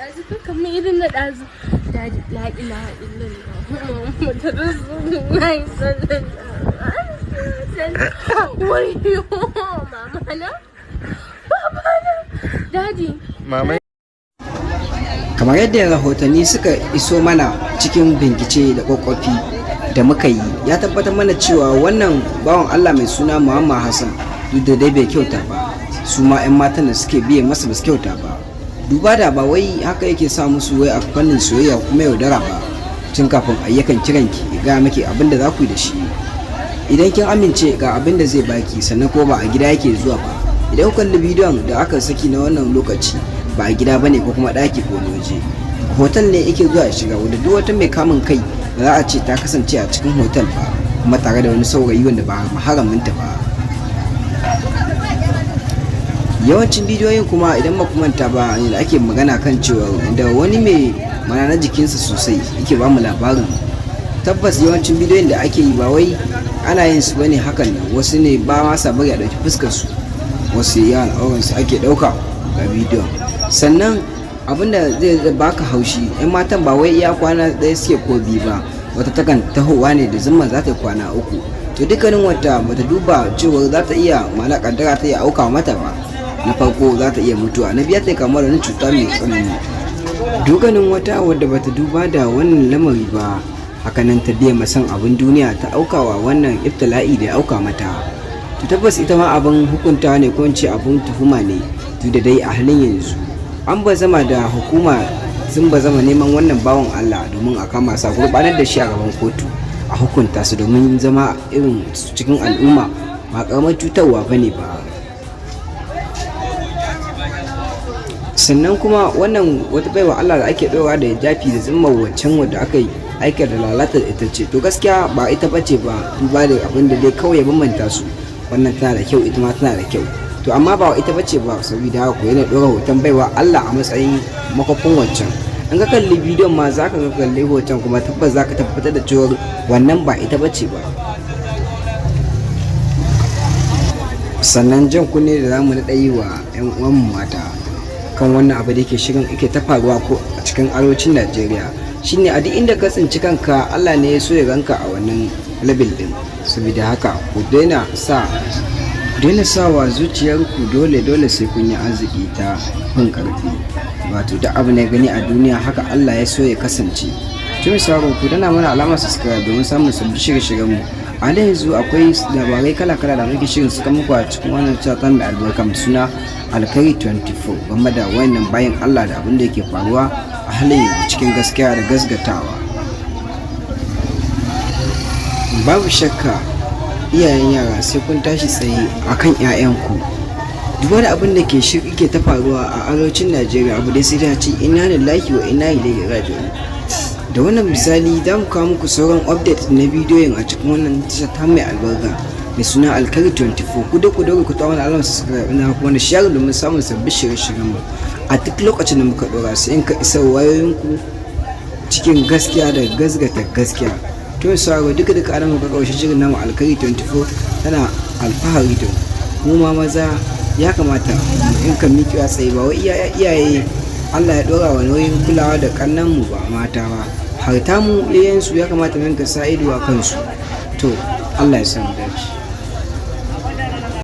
Ɗazu kamar irin na ɗazu. Daddy, la ilaha illallah Muhammadu Rasulullahi sallallahu alaihi wasallam. Wayyo, mama na, baba na, Daddy. Mama. Kamar yadda rahotanni suka iso mana cikin bincike da kwakwafi da muka yi, ya tabbatar mana cewa wannan bawan Allah mai suna Muhammad Hassan, duk da dai bai kyauta ba, su ma 'yan matan da suke biye masa ba su kyauta ba, duba da ba wai haka yake sa musu wai a fannin soyayya kuma yaudara ba. Tun kafin ayyukan kiranki ya gaya miki abin da za ku yi da shi, idan kin amince ga abin da zai baki. Sannan ko ba a gida yake zuwa ba. Idan ku kalli bidiyon da aka saki na wannan lokaci, ba a gida bane ko kuma ɗaki ko wani waje, hotel ne yake zuwa ya shiga, wanda duk wata mai kamun kai ba za a ce ta kasance a cikin hotel ba kuma tare da wani saurayi wanda ba maharaminta ba. Yawancin bidiyoyin kuma, idan ba ku manta ba, da ake magana kan cewa da wani mai mana na jikinsa sosai yake ba mu labarin, tabbas yawancin bidiyoyin da ake yi ba wai ana yin su bane hakan nan. Wasu ne ba ma sa bari a ɗauki fuskar su, wasu yawan auren su ake ɗauka ga bidiyon. Sannan abinda zai baka haushi, yan matan ba wai iya kwana ɗaya suke ko biyu ba, wata takan tahowa ne da zumma za ta kwana 3. To dukkanin wata bata duba cewa za ta iya mana kaddara ta iya auka mata ba. Na farko za ta iya mutuwa, na biyar ta kamuwa da wani cuta mai tsanani. Dukkanin wata wadda bata duba da wannan lamari ba, hakanan ta biya masan abin duniya ta aukawa wannan ibtila'i da ya auka mata, to tabbas ita ma abin hukunta ne ko in ce abin tuhuma ne. Duk da dai a halin yanzu an ba zama da hukuma sun ba zama neman wannan bawan Allah domin a kama sa gurbanar da shi a gaban kotu a hukunta su, domin zama irin cikin al'umma ba karamar cutarwa ba ne ba. Sannan kuma wannan wata baiwa Allah da ake ɗora da jafi da zimmar wancan wadda aka yi aikar da lalata ita ce, to gaskiya ba ita bace ba, duba da abin da dai kawai ya bambanta su, wannan tana da kyau, ita ma tana da kyau, to amma ba ita bace ba. Saboda haka yana ɗora hoton baiwa Allah a matsayin makwafin wancan. In ka kalli bidiyon ma za ka ga kalli hoton kuma tabbas za ka tabbatar da cewa wannan ba ita bace ba. Sannan jan kunne da za mu daɗa yi wa 'yan uwanmu mata kan wannan abu da yake shirin yake ta faruwa ko a cikin arewacin Najeriya shine, a duk inda ka tsinci kanka, Allah ne ya so ya ganka a wannan level din. Saboda haka ku daina sawa zuciyarku dole dole sai kun yi arziki ta fin karfi. Wato duk abu ne gani a duniya haka Allah ya so ya kasance. Tun misali, ku dana mana alamar subscribe domin samun sabbin shirye-shiryen mu. A halin yanzu akwai labarai kala-kala da muke shirin suka muku a cikin wannan channel mai albarka mai suna Alkhairi 24 game da wayannan bayan Allah da abin da yake faruwa a halin yanzu cikin gaskiya da gasgatawa. Babu shakka iyayen yara sai kun tashi tsaye akan 'ya'yanku, duk wani abin da ke shirki ke ta faruwa a arewacin Najeriya, abu dai sai da ce inna lillahi wa inna ilaihi raji'un. Da wannan misali za mu kawo muku sauran update na bidiyoyin a cikin wannan tasha ta mai albarka mai suna Alkhairi 24. Ku da ku daure ku tawo alamar subscribe na kuma da share domin samun sabbin shirye-shiryen mu a duk lokacin da muka dora su in ka isa wayoyinku cikin gaskiya da gazgata gaskiya. To sauraro, duka duka ana muka karshen shirin namu. Alkhairi 24 tana alfahari da mu ma maza, ya kamata in ka miƙewa tsaye, ba wai iyaye Allah ya ɗora wa nauyin kulawa da ƙannan mu ba mata ba, har ta mu yayansu ya kamata mu sa ido a kansu. To Allah ya samu dace.